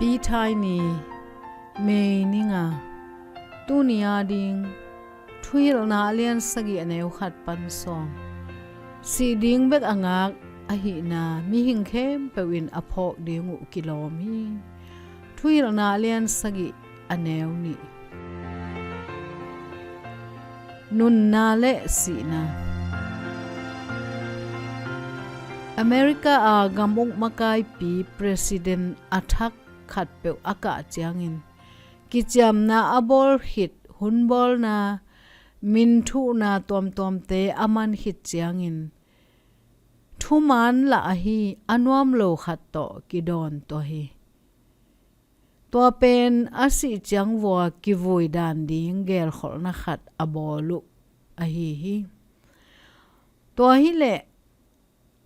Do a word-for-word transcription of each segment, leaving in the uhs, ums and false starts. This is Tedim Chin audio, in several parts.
Pi Thai Ni, May ni nga, tuni a ding, Thuhilhna a lian sagih a neu khat pan sawm. Sih ding bek a ngak ahihna mihing khempeuh in a phawk ding uh kilawm hi. Thuhilhna a lian sagih a neu nih. Nunna le sihna. America a gam uk makaipi president a thak khatpeuh a kah ciangin, kiciamna a bawl khit, hun bawlna, min thuhna tuamtuamte a man khit ciangin, thuman lah ahi a nuam lo khat tawh kidawn tuah hi. Tua pen a sih ciang vua kivui dan ding gelkholhna khat a bawl uh ahi hi. Tua hileh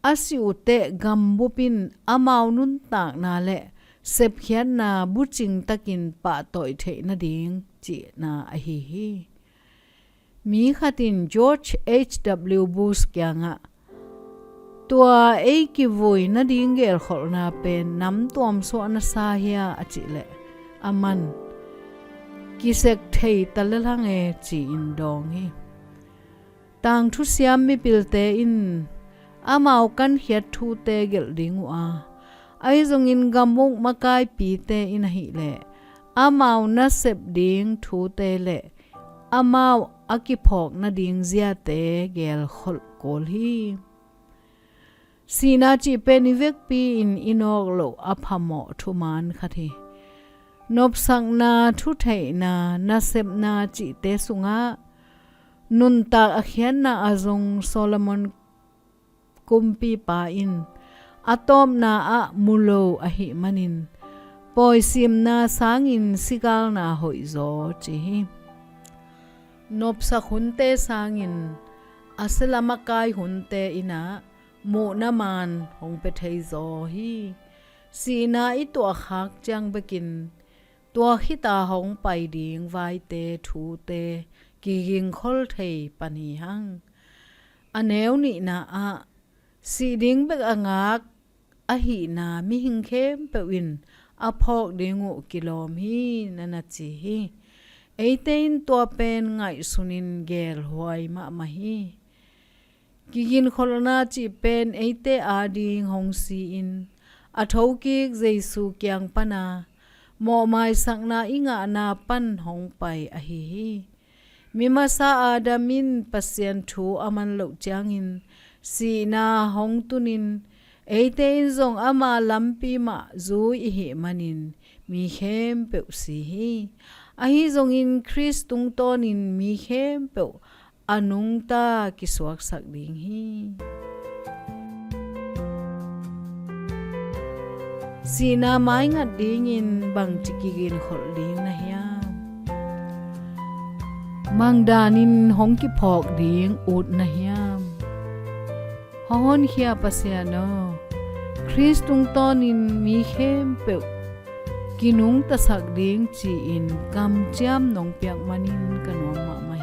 a sih uhteh gambup in amau nuntakna le sepkhiatna bucing takin pahtawih theih nading cihna ahi hi. Mi khat in George H W Bush kiangah, "Tua ei kivui nading gelkholhna pen namtuam suah na sa hia?" a cih leh, aman, "Kisek thei ta lel hang e," ci-in dawng hi. Tangthusiam mipilte in amau kankhiat thute gelh ding uh a, ahi zongin gam uk makaipite in ahileh amau nasep ding thute le amau a kiphawk nading ziate gelkholh kul hi. Sihna cih pen i vekpi-in i nawk loh a phamawh thuman khat hi. Nopsakna, thutheihna, nasepna cihte sungah nuntak a khiatna ah zong Solomon kumpipa in a tawpna ah mu lo ahih manin, pawisimna sangin sigalna hoihzaw ci hi. Nopsak hunte sangin a sia lam a kai hunte in ah muhna man hong pia theizaw hi. Sihna i tuahkhak ciang bekin tua khita hong pai ding vaite thute kigingkhol thei pan hi hang. A neu nihna ah, sih ding bek a ngak ahihna mihing khempeuh in a phawk ding uh kilawm hi, na na ci hi. Eite in tua pen ngaihsunin gelhuai mahmah hi. Kigingkholhna cih pen eite ading hong si-in a thokik Jesu kiang pana mawhmaisakna i ngahna pan hong pai ahi hi. Mi masa Adam in Pasian thu a man loh ciangin sihna hong tunin, eite in zong ama lampi mah zui i hih manin mi khempeuh si hi. Ahi zongin Khrist tungtawnin mi khempeuh a nungta kisuaksak ding hi. Sihna maingat dingin bangci kigingkholh ding na hiam? Bang danin hong kiphawk ding ut na hiam? Hong honkhia Pasian aw, Khrist tungtawnin mi khempeuh kinungtasak ding ci-in kamciam nong piak manin ka nuam mahmah.